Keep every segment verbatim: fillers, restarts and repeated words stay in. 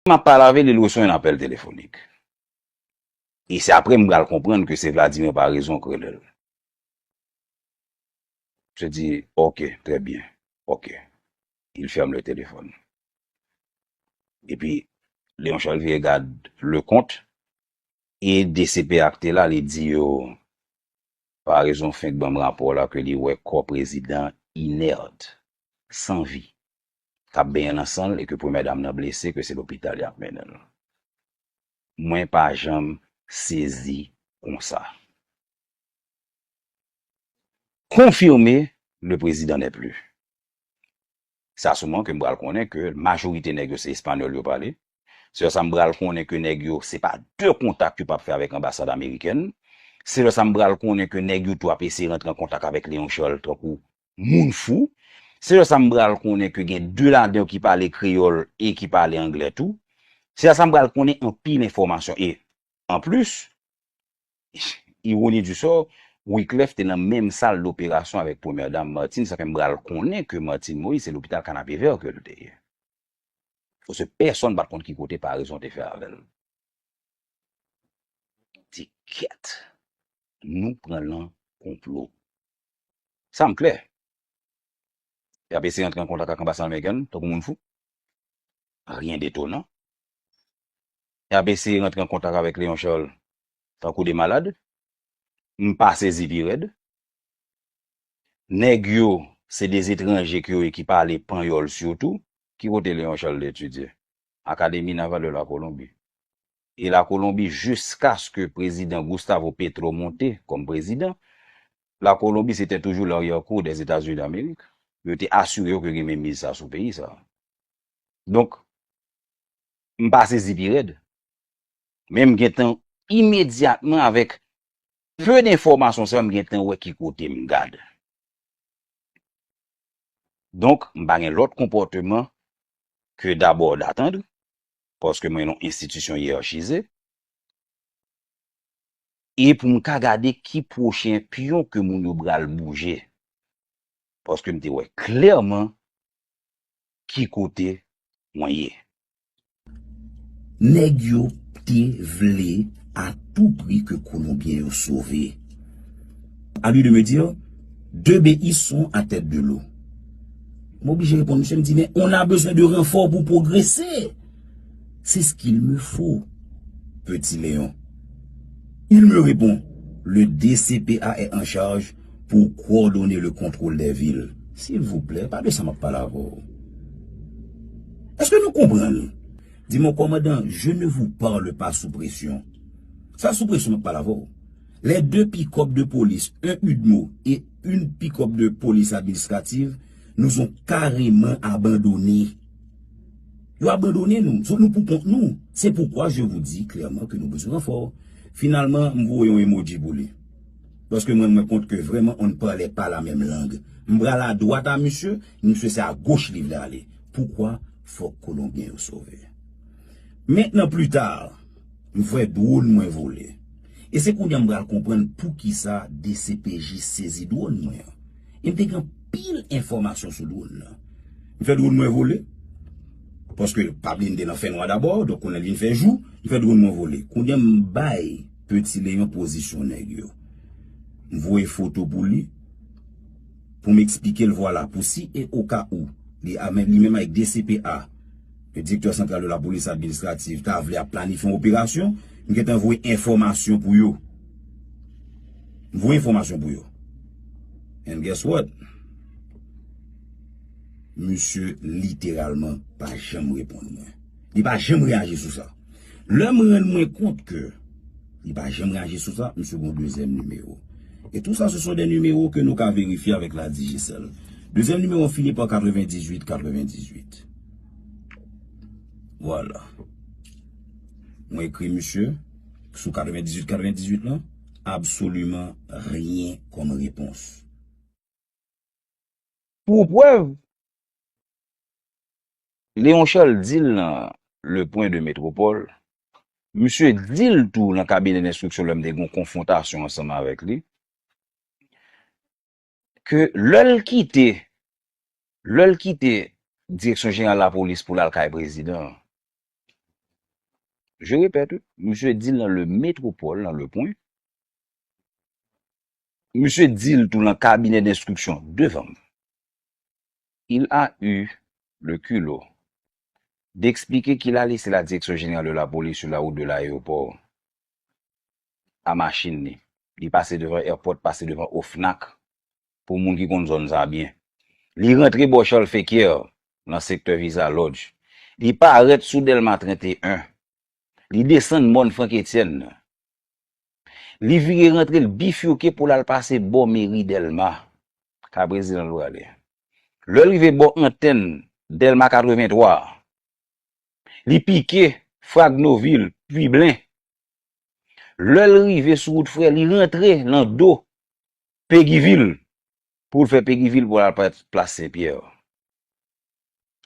M ap pale avè l, il reçoit un appel téléphonique. E se apre m pral konprann ke se Vladimir Paraison k rele l. Je dis, ok, très bien. Ok. Il ferme le téléphone. Epi, Léon Charles vire gad Leconte, e D C P a k te la, li di yo, Paraison fenk ban m rapò la ke li wè kò prezidan inèt, san vi, k ap benyen nan san l e ke premyè dam nan blese, ke se lopital y ap mennen l. Mwen pa janm sezi konsa. Confirmé, le président n'est plus. Sa sou mwen ke m pral konnen ke majorite nèg yo se espanyòl yo pale. Se lè sa m pral konnen ke nèg yo se pa de kontak yo p ap fè avèk anbasad amerikèn. Se lè sa m pral konnen ke nèg yo tou ap eseye rantre an kontak avèk Léon Charles tankou moun fou. Se lè sa m pral konnen ke gen de ladan yo ki pale kreyòl e ki pale anglè tou. Se lè sa m pral konnen anpil enfòmasyon. E anplis, ironi du sort, Wiclef te nan menm sal doperasyon avèk premyè dam Martine, sa fè m pral konnen ke Martine Moïse se lopital Kanapevè ke l te ye. Paske pèsonn pa t konn ki kote Paraison te fè avè l. Di kèt, nou pran nan konplo. Sa m klè. Y ap eseye rantre an kontak ak anbasad amerikèn tankou moun fou. Rien d'étonnant. Y ap eseye rantre an kontak avèk Léon Charles tankou de malad. M pa sezi pi rèd. Nèg yo, se de etranje ke yo ye ki pale panyòl sitou. Ki kote Léon Charles te etidye? Academia Naval de la Colombie. E Lakolonbi, jiskaske prezidan Gustavo Petro monte kòm prezidan, Lakolonbi se te toujou l'arrière-cour des États-Unis d'Amérique. Yo te asire yo ke gen menmiz sa sou peyi sa. Donk, m pa sezi pi rèd. Men m gentan imedyatman avèk peu d'informations sa, m gentan wè ki kote m gad. Donk, m pa gen lòt konpòteman ke d'abord d'attendre, paske mwen yon enstitisyon yèchize, e pou m ka gade ki pwochen pyon ke moun yo pral bouje. Paske m te wè klèman ki kote mwen ye. Nèg yo te vle a tou pri ke Kolonbyen yo sove. À lui de me dire, deux B I sont à tête de l'eau. M oblije reponn misye, m di, mais on a besoin de renforts pour progresser. C'est ce qu'il me faut, Petit Léon. Il me répond, le D C P A est en charge pour coordonner le contrôle des villes. Silvouplè, pa de sa m ap pale avè w. Èske nou konprann? Di mwen, kòmandan, je ne vous parle pas sous pression. Sa sou presyon m ap pale avè w. Les deux pick-up de police, un UDMO et une pick-up de police administrative, nous ont carrément abandonnés. Yo abandone nou. So, nou pou kont nou. C'est pourquoi je vous dis clairement que nous besoin renfort. Finalman, m voye yon emoji pou li. Paske mwen, mwen kont ke vrèman, on ne parlait pas la même langue. M pral a dwat a misye, misye se a goch li vle ale. Poukwa? Fòk Kolonbyen yo sove. Mentnan, pli ta, m fè dwòn mwen vole. E se kounye a m pral konprann poukisa D C P J sezi dwòn mwen an. E m te gen anpil enfòmasyon sou dwòn nan. M fè dwòn mwen vole. Paske pa bliye m te nan fènwa dabò, donk kounye a l vin fè jou, m fè dwòn mwen vole. Kounye a m bay Peti Leyon pozisyon nèg yo. M voye foto pou li, pou m eksplike l, vwala, pou si e o ka ou, li, a, men, li menm avèk D C P A, le directeur central de la police administrative, ta vle ap planifye yon operasyon, m gentan voye enfòmasyon pou yo. M voye enfòmasyon pou yo. And guess what? Misye literalman pa janm reponn mwen. Li pa janm reyaji sou sa. Lè m rann mwen kont ke li pa janm reyaji sou sa, misye gen yon dezyèm nimewo. Et tout ça, ce sont des numéros que nou ka verifye avèk la Digicel. Dezyèm nimewo an fini pa katrevendizuit katrevendizuit. Vwala. Mwen ekri misye sou katrevendizuit katrevendizuit lan, absoliman ryen kòm repons. Pou prèv, Léon Charles di l nan Le Point de Métropole, misye di l tou nan kabinè lenstriksyon lè m te gen yon konfwontasyon ansanm avèk li, ke lè l kite, lè l kite Direksyon Jeneral Lapolis pou l al kay prezidan an, Je répète, wi, misye di l nan Le Métropole, nan Le Point. Misye di l tou nan cabinet d'instruction devan m. Il a eu le culot d'expliquer qu'il a laissé la direction générale de la police sur la route de l'aéroport a machin li. Li pase devan airport, pase devan Ofnac, pou moun ki konn zòn sa byen. Li rantre bò Charles Fequière, nan sektè Visa Lodge. Li parèt sou Dèlma trannteyen. Li desann mòn Frank Etienne nan. Li vire rantre, l bifike pou l al pase bò meri Dèlma. Ka prezidan l prale. Lè l rive bò antèn Dèlma katrevenntwa, li pike Fragnovil, Piblen. Lè l rive sou wout Frè, li rantre nan do Pegivil pou l fè Pegivil pou l al pa-, plas Senpyè.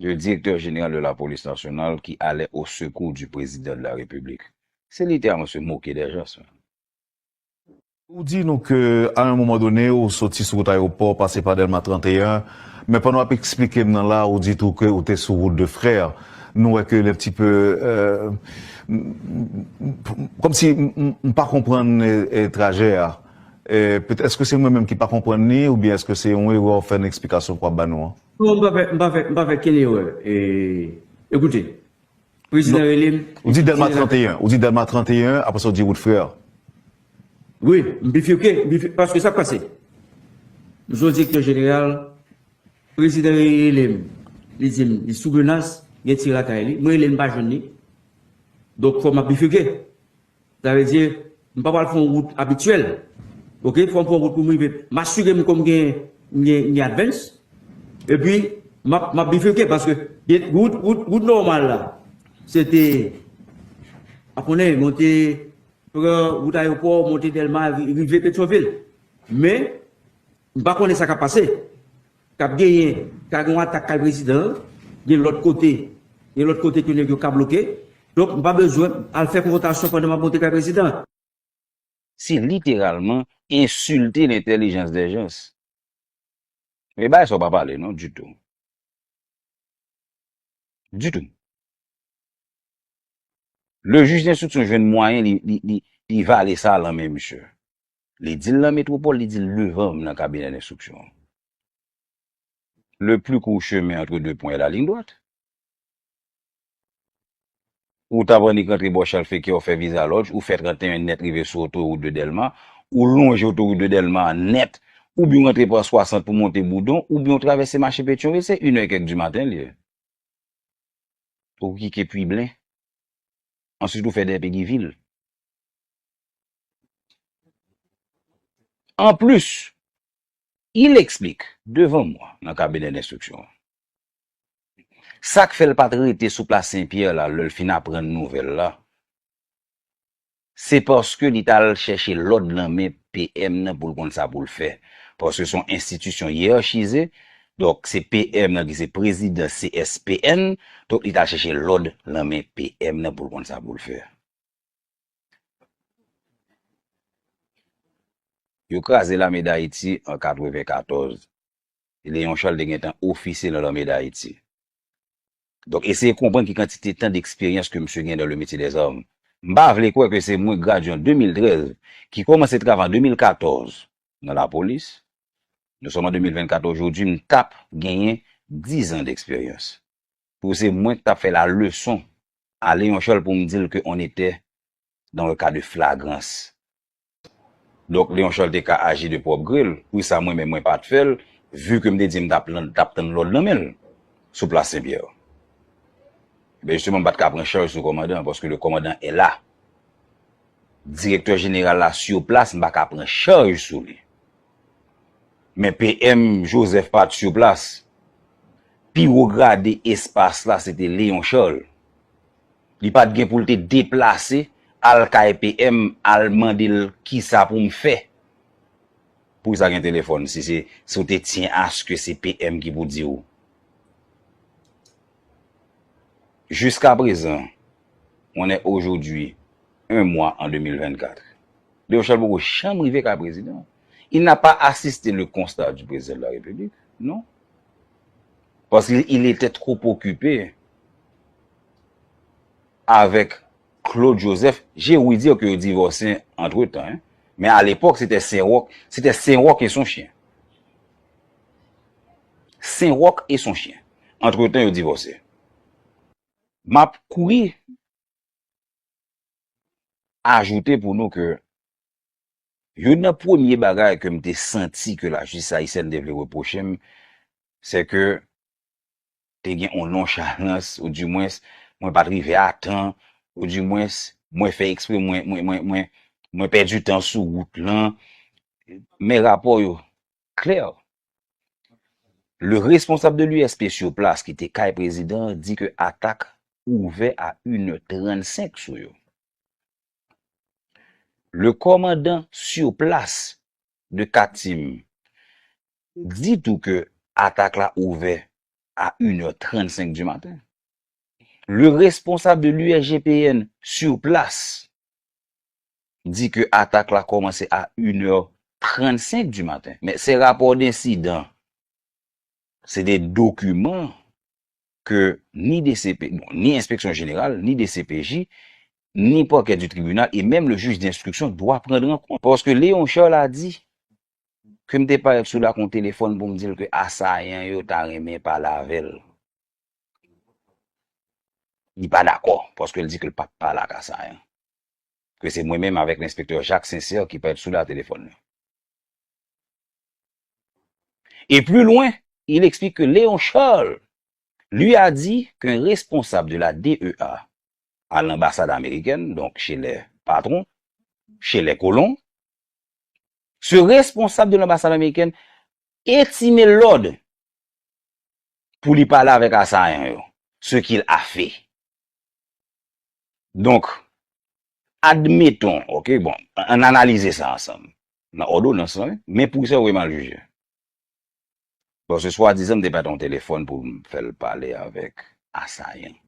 Le directeur général de la police nationale qui allait au secours du président de la République. C'est littéralement se moquer des gens, ça. Ou di nou ke, à un moment donné, ou soti sou wout ayewopò, pase pa Dèlma trannteyen, men pandan w ap eksplike m nan la, ou di tou ke ou te sou wout de Frè. Nou wè ke l un petit peu, euh, m, m, m, kòmsi m, m, m pa konprann, e, e, trajè a. E, pètèt, èske se mwen menm ki pa konprann li, oubyen èske se yon erè w fè nan eksplikasyon ke w ap ba nou an? Non, m pa fè, m pa fè, m pa fè kenn erè. E, ekoute, prezidan rele m. Ou di Dèlma trannteyen, ou di Dèlma trannteyen, apre sa w di wout Frè. Wi, m bifike, m bifike, paske sa k pase. M se yon direktè jeneral, prezidan rele m, li di m, li sou menas, gen ti lakay li. Mwen rele l, m pa jwenn li. Donk, fò m ap bifike. Sa vle di, m pa pral fè yon wout abityèl. Oke, fò m fè yon wout pou m rive. M asire m ke m gen, m gen, m gen advance. Epi, m ap, m ap bifike paske gen wout, wout, wout nòmal la, se te, pa konnen, monte, pran wout ayewopò, monte Dèlma, ri-, rive Petyonvil. Men, m pa konnen sa k ap pase. K ap genyen, ka gen yon atak kay prezidan an, gen lòt kote, gen lòt kote ke nèg yo ka bloke. Donk, m pa bezwen al fè konfwontasyon pandan m ap monte kay prezidan an. Se literalman insulte l'intelligence des gens. Men bagay sa w pa pale non, ditou. Ditou. Le juge d'instruction jwenn mwayen li, li, li, li vale sa lan men misye. Li di l nan metwopòl, li di l devan m nan kabinè d'instruction. Le plus court chemin entre deux points est la ligne droite. Ou t ap annik rantre bò Charles Fequière, ou fè Visa Lodge, ou fè trannteyen nèt rive sou otowout de Dèlma, ou lonje otowout de Dèlma nèt, oubyen ou rantre pa swasant pou monte Boudon, oubyen ou travèse mache Petyonvil, se inè kèk di maten li ye. Ou kike Piblen. Answit, ou fè dèyè Pegivil. Anplis, il explique devan mwen nan kabinè d'instruction an. Sa k fè l pa t rete sou plas Senpyè la, lè l fin aprann nouvèl la, se paske li t al chèche lòd nan men P M nan pou l konn sa pou l fè. Paske se yon enstitisyon yèchize, donk se P M nan ki se prezidan C S P N, donk li t al chèche lòd nan men P M nan pou l konn sa pou l fè. Yo kraze Lame Dayiti an katrevenkatòz. Léon Charles te gentan ofisye nan Lame Dayiti. Donk, eseye konprann ki kantite tan d'eksperyans ke misye gen dans le métier des armes. M pa vle kwè ke se mwen k gradye an de mil trèz, ki kòmanse travay an de mil katòz nan lapolis. Nous sommes en deux mille vingt-quatre aujourd'hui, m t ap genyen dizan d'eksperyans. Pou se mwen k t ap fè la leson a Léon Charles pou m di l ke on était dans le cas de flagrance. Donk, Léon Charles te ka aji de pwòp gre l. Poukisa mwen menm mwen pa t fè l, vi ke m te di m t ap, t ap tann lòd nan men l sou plas Senpyè? Ben, jisteman, m pa t ka pran chaj sou kòmandan, paske le commandant est là. Direktè jeneral la sur place, m pa ka pran chaj sou li. Men P M Joseph pa t sur place. Pi wo grade espas la, se te Léon Charles. Li pa t gen pou l te deplase, al kay P M, al mande l kisa pou m fè. Poukisa gen telefòn si se, si w te tyen aske se P M ki pou di w? Jusqu'à présent, on est aujourd'hui un mois en deux mille vingt-quatre. Léon Charles poko janm rive kay prezidan. Il n'a pas assisté le constat du président de la République, non. Parce qu'il était trop occupé avec Claude Joseph, j'ai ouï dire que yo divòse antretan, hein. Men alepòk, se te Sen Wòk, se te Sen Wòk e son chyen. Sen Wòk e son chyen. Antretan, yo divòse. M ap kouri ajoute pou nou ke youn nan premye bagay ke m te santi ke lajistis ayisyèn te vle repwoche m, se ke te gen yon nonchalans, oudimwens, mwen pa t rive a tan, oudimwens, mwen fè ekspre, mwen, mwen, mwen, mwen, mwen pèdi tan sou wout lan. Men rapò yo klè. Le responsable de l'U S P sur place ki te kay prezidan an di ke atak ouvè a une heure trente-cinq sou yo. Le commandant sur place de Katim di tou ke atak la ouvè a une heure trente-cinq du matin. Le responsable de l'U S G P N sur place di ke atak la kòmanse a une heure trente-cinq du matin. Men se rapò densidan, se de dokiman ke ni D C P, bon, ni Inspection Générale, ni D C P J, ni parquet du tribunal et même le juge d'instruction doit prendre en compte. Paske Léon Charles a di ke m te parèt sou la ak yon telefòn pou m di l ke asayan yo ta renmen pale avè l. Li pa dakò, paske l di ke l p ap pale ak asayan. Ke se mwen menm avèk lenspektè Jacques Sincère ki parèt sou la telefòn nan. Et plus loin, il explique que Léon Charles lui a dit qu'un responsable de la D E A à l'ambassade américaine, donc chez les patrons, chez les colons, ce responsable de l'ambassade américaine intimait l'ordre pour lui parler avec Assaillant, ce qu'il a fait. Donc, admettons, ok, bon, ann analize sa ansanm. Nan òdonans lan, wi, men pou sa, wi, mal jije. Paske swadizan m te pran yon telefòn pou m fè l pale avèk Assaillant.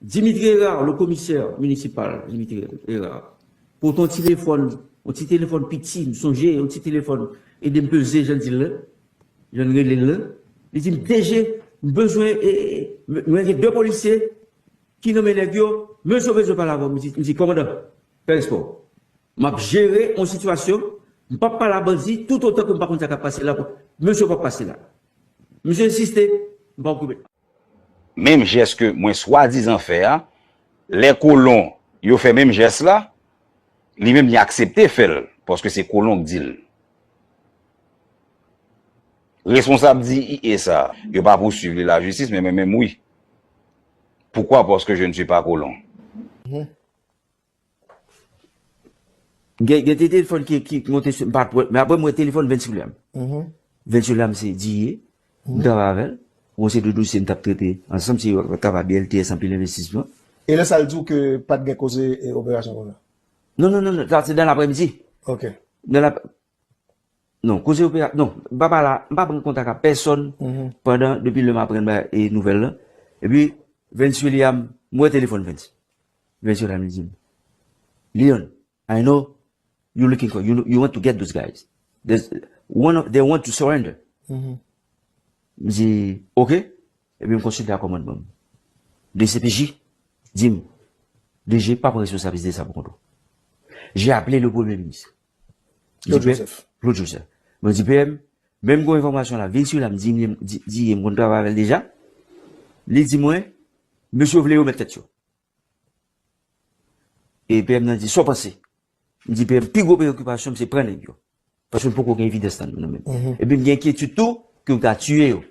Dimitri Hérard, le commissaire municipal, Dimitri Hérard, pote yon ti telefòn, yon ti telefòn piti, m sonje, yon ti telefòn, ede m peze, jan di l la, jan rele l la. Li di m, D G, m bezwen, e, e, e, mwen gen de polisye ki nonmen nèg yo, mesye bezwen pale avè w. M di, m di, kòmandan, fè respè w. M ap jere yon sitiyasyon, m p ap pale a bandi toutotan ke m pa konn sa k ap pase la. Mesye p ap pase la. Misye ensiste, m pa okipe. Menm jès ke mwen swadizan fè a, lè kolon yo fè menm jès la, li menm li aksepte fè l, paske se kolon k di l. Responsab D E A sa, yo pa pouswiv li lajistis, men mwen menm wi. Poukwa? Paske je ne suis pas colon. Gen, gen te telefòn ki, ki monte sou, m pa t wè, men apre m wè telefòn Vince William. Vince William se D E A, m travay avè l. Gon seri de dosye m t ap trete ansanm, se yo k ap travay B L T S, anpil envestisman. E lè sa l di w ke pa t gen koze, e, operasyon konsa? Non, non, non, non, sa se nan lapremidi. Ok. Nan la, non, koze opera, non, m pa pale, m pa pran kontak ak pèsòn pandan, depi lè m aprann ba, e, nouvèl lan. Epi, Vince William, m wè telefòn Vince. Vince William li di m, Leon, I know you looking for, you, you want to get those guys. There's one of, they want to surrender. M di, ok. Epi m konsilte ak kòmandman m. D C P J di m, D G pa pran responsablite de sa pou kont ou. J'ai appelé le Premier ministre. Claude Joseph. Claude Joseph. Mwen di, P M, menm gon enfòmasyon la, vin sou la, m di, di, di, m konn travay avè l deja. Li di mwen, mesye vle yo mèt tèt yo. E P M nan di, sa w panse? M di, P M, pi gwo preyokipasyon m se pran nèg yo. Paske m poko gen evidans nan men m. Epi m gen enkyetid tou ke yo ta tiye yo.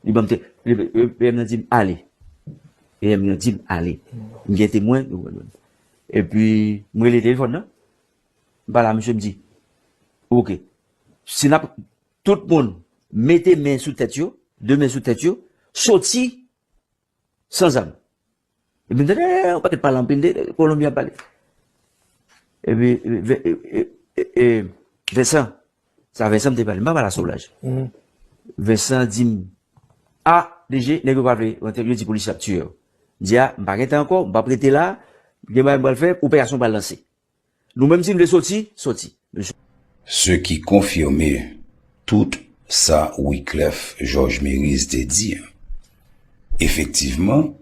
Li ban m te, li, P M nan di m, ale. P M nan di m, ale. M gen temwen, yo wè mwen. Epi, m rele telefòn nan. M pale a misye, m di, ok. Si n ap, tout moun, mete men sou tèt yo, de men sou tèt yo, soti san zam. Epi m tande, eh, yon pakèt pale anpil de, de Kolonbyen ap pale. Epi, e, e, Vincent, sa Vincent m te pale, m pa pale a Soulage. Vincent di m, a, D G, nèg yo pa vle rantre, yo di polisye ap tiye yo. M di, a, m pa gen tan ankò, m p ap rete la, gen bagay m pral fè, operasyon pral lanse. Nou menm si n vle soti, soti. Ce qui confirme tout sa Wiclef Georges Mériz te di. Efektivman,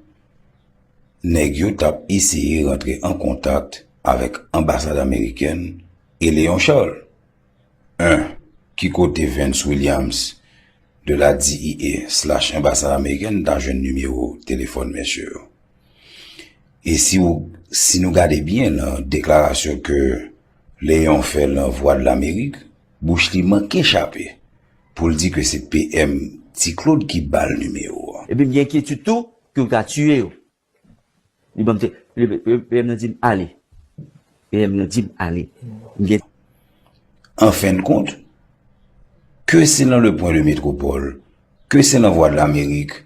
nèg yo t ap eseye rantre an kontak avèk anbasad amerikèn e Léon Charles. En, ki kote Vens Williams de la D E A slash anbasad amerikèn ta jwenn nimewo telefòn mesye yo? E si w, si nou gade byen nan deklarasyon ke Léon fè nan Vwadlamerik, bouch li manke chape pou l di ke se P M Ti Claude ki ba l nimewo a. Epi m gen enkyetid tou ke yo ka tiye yo. Li ban m te, li, P M nan di m ale. P M nan di m ale. M gen An fen de kont, ke se nan Le Point de Métropole, ke se nan Vwadlamerik,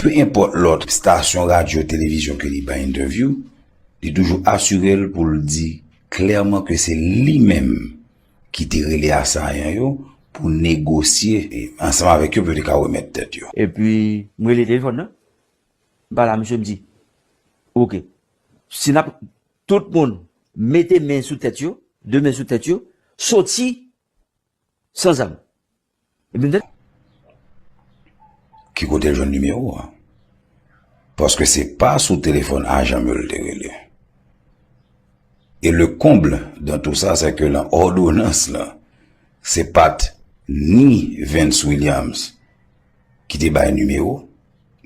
pe enpòt lòt estasyon radyo, televizyon ke li bay entèvyou, li toujou asire l pou l di klèman ke se li menm ki te rele asayan yo pou negosye ansanm avèk yo pou yo te ka remèt tèt yo. Epi, m rele telefòn nan. M pale a misye, m di, oke, si n ap, tout moun mete men sou tèt yo, de men sou tèt yo, soti san zam. Epi m te Ki kote l jwenn nimewo a? Paske se pa sou telefòn ajan m yo l te rele. E le comble dans tout ça, c'est que nan òdonans lan, se pa t ni Vens Williams ki te bay nimewo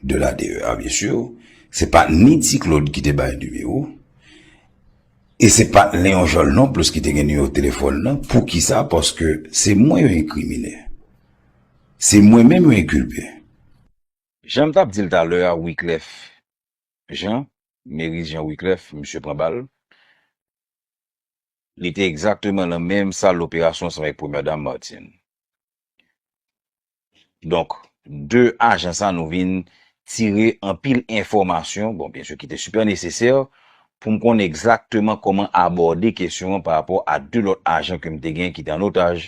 de la D E A, byen si, se pa t ni Ti Claude ki te bay nimewo, e se pa t Léon Charles non plis ki te gen nimewo telefòn nan. Poukisa? Paske se mwen yo enkrimine. Se mwen menm yo enkilpe. Jan m t ap di l talè a, Wiclef Jean, Meris Jean Wiclef, misye pran bal. Li te egzakteman nan menm sal operasyon ansanm avèk Premyè Dam Martine. Donk, de ajan sa, nou vin tire anpil enfòmasyon, bon, byen si, ki te sipè nesesè pou m konn egzakteman kòman abòde kesyon an pa rapò a de lòt ajan ke m te gen ki te an otaj.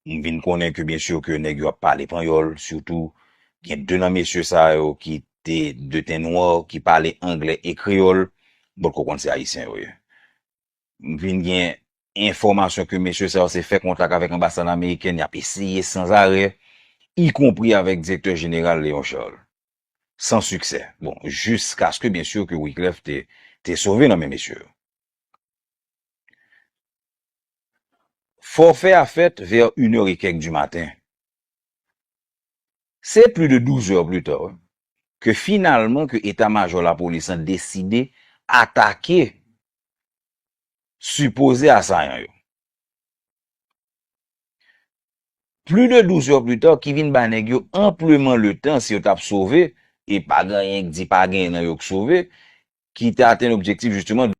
M vin konnen ke, byen si, ke nèg yo ap pale panyòl, sitou gen de nan mesye sa yo ki te de ten nwa, ki pale anglè e kreyòl, m potko konn se ayisyen yo ye. M vin gen enfòmasyon ke mesye sa yo se fè kontak avèk anbasad amerikèn, y ap eseye sanzarè, ikonpri avèk direktè jeneral Léon Charles. San siksè. Bon, jiskaske, byen si, ke Wiclef te, te sove nan men mesye yo. Fòfè a fèt vè inè e kèk di maten. Se plis de douz è pli ta, wi, ke finalman ke eta majò lapolis lan deside atake sipoze asayan yo. Plis de douz è pli ta, ki vin bay nèg yo anpleman letan, si yo t ap sove, e pa gen anyen k di pa gen nan yo k sove, ki te atenn objektif, jisteman,